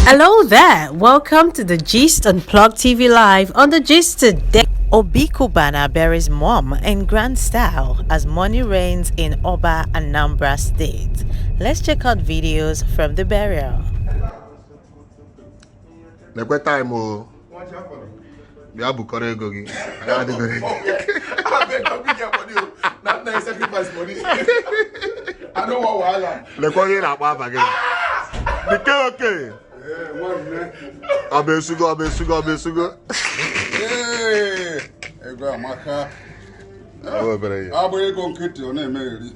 Hello there. Welcome to the Gist Unplugged TV Live. On the Gist today, Obi Cubana buries mom in grand style as money reigns in Oba, Anambra State. Let's check out videos from the burial. Lekwe time o. Bịa bukọrọ ego gị. Anyị adịgo ready. Abeg, don't bring your money o. Na na sacrifice money. I no want wahala. Lekwe onye ị na-akpọ afa gị. Dike oke. Nwanne. Ọ bụ esugo, ọ bụ esugo, ọ bụ esugo. Ee, ego amaka. Ọ bụ obere ihe. Ọ bụ ego nkịtị ọ na-emegheri.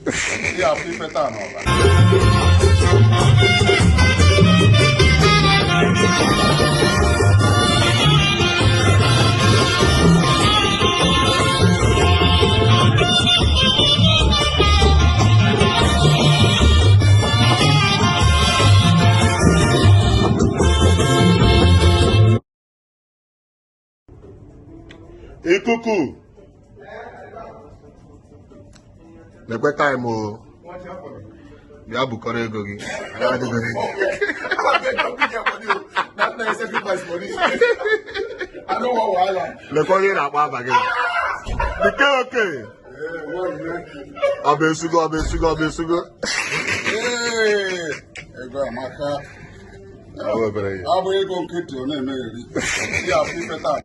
Ihe afọ ife taa n'ọba. Ikuku. Lekwe time o. Bịa bukọrọ ego gị. Anyị adịgo ready. Abeg, don't bring your money o. Na na sacrifice money. I no want wahala. Lekwe onye ị na-akpọ afa gị. Dike oke. Nwanne. Ọ bụ esugo, ọ bụ esugo, ọ bụ esugo. Ee, ego amaka. Ọ bụ obere ihe. Ọ bụ ego nkịtị ọ na-emegheri. Ihe afọ ife taa.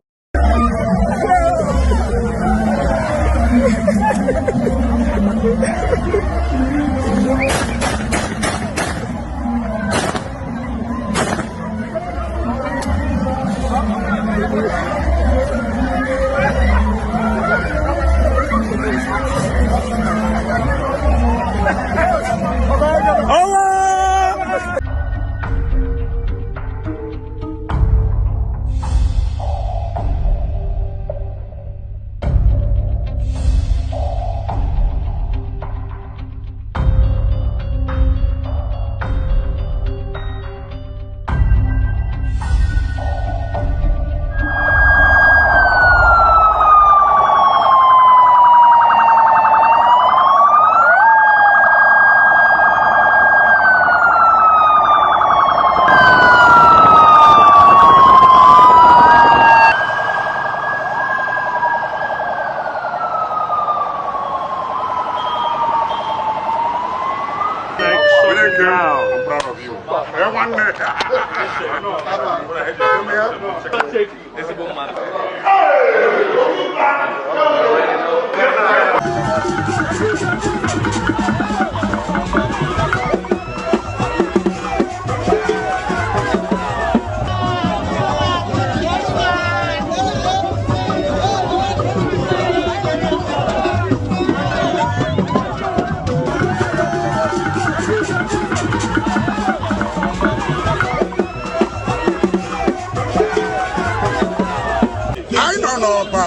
Thank you. I'm proud of you. Eh, nwanne. Anyị nọ n'ọba.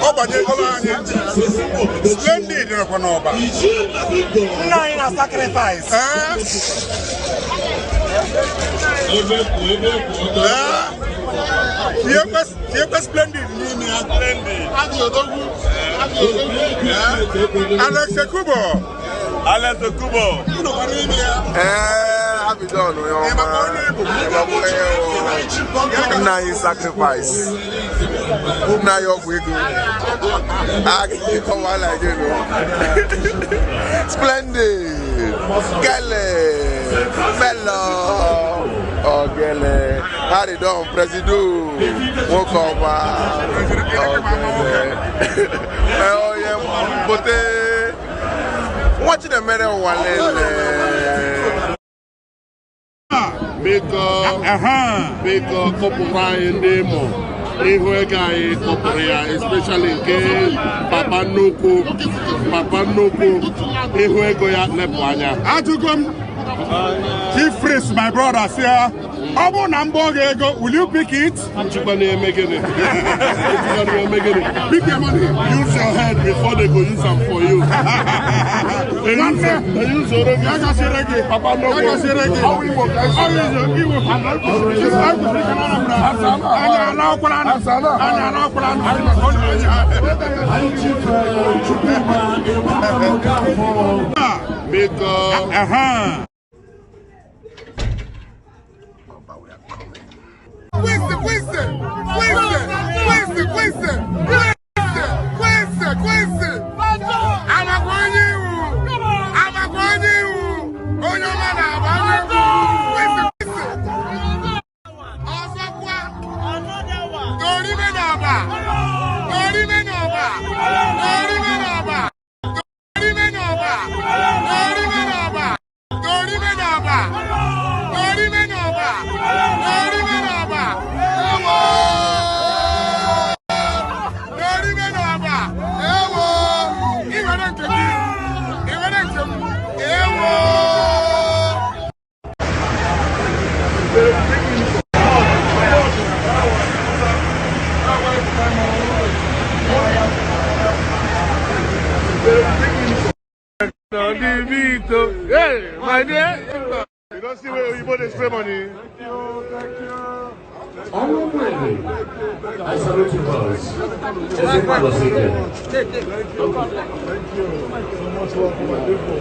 Ọ banyegoro anyị. Splendid nọkwa n'ọba. Nna anyị na sacrifice. Ee. Ee. Tinyekwe Splendid n'ime ya. Ee. Alex Ekubo. Alex Ekubo. Ị nọkwa n'ime ya. Ee, Abidjan onye Ị ọma. makwa onye ị bụ? Ịmakwa onye bụ. Nna anyị sacrifice. Nna anyị ọgwụ ego. Agịkọwala gị nụ. Splendid. Gele. Melo. Ogele. Haridon Presido. Nwoke ọma. Ogele. Ee, onye mbote. Nwa Chinemere ụwa lele. Biko, biko, kụpụrụ anyị ndị Imo ihu ego anyị kụpụrụ ya, especially nke papa nnukwu, papa nnukwu ihu ego ya lepụ anya. Ajụgo m Chief Priest, my brother, sị ya, ọ bụrụ na m gbọọ gị ego, will you pick it? Nchịkwa na-eme gịnị? Nchịkwa na-eme gịnị? Pick your money. Use your head before they go use am for you. They use am, they use oro Ya gasịrị gị. Papa nnukwu. Ya gasịrị gị. Ọ bụ Igbo ka esi. Ọ bụ Igbo. Anyị ala ọkwara anụ. Anyị ala ọkwara anụ. Biko. My dear, you don't see where you dey spray money. Thank you. I salute you boys. Thank you so much love for my people.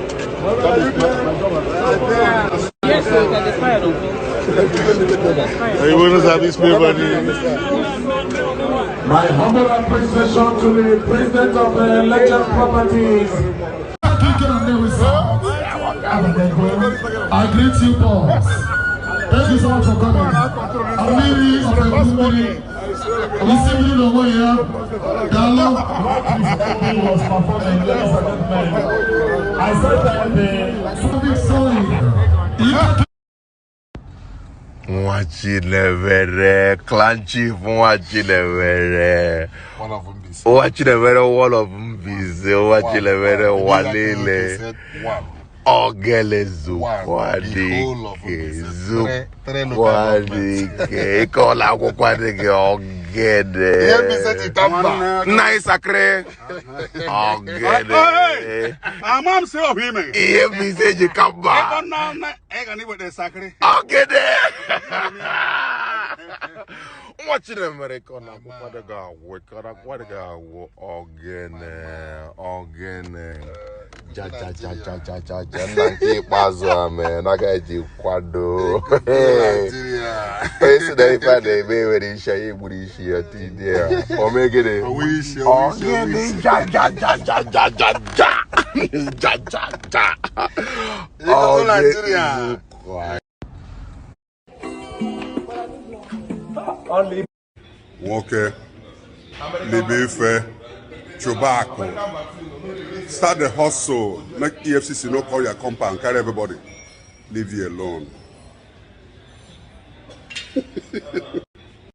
Yes, sir. You wouldn't have this spray money. My humble appreciation to the president of the Legend Properties. I greet you, boss. Thank you so much for coming. Amiri of the was performing, ladies and gentlemen. I said that the song. Nwa Chinemere, clan chief Nwa Chinemere. One of them is Nwa Chinemere, one of Mbaise, Nwa Chinemere, Walele. One. Ogele One. The whole of zukwadike, Mbaise. Three local governments. zukwadike. Ike ọla akwụkwọ adịghị ogene. Ihe Mbaise ji tamba. Nna ịsakịrị. Ogene. Ama m sị ọhụ ime. Ihe Mbaise ji ka mba. Ego na na ị ga na iweta sakịrị. Ogene. Nwa Chinemere ka ọ na-akwụkwọ adịghị agwụ, ka ọ na-akwụkwọ adịghị agwụ. Ogene, ogene. Ja ja ja ja ja ja ja nna nke ikpeazụ a mee na agaghị eji kwado. Nigeria. Onye si na ife a na-eme nwere isi ya egburu isi ya tinye ya. O mee gịnị? Onwe isi, onwe isi, onwe Ogene isi. ja ja ja ja ja ja ja ja ja ja. Ego Nigeria. Ogene. Nwoke, libe ife, chụba akụ. Start the hustle. Make EFCC no call your compound, carry everybody. Leave you alone.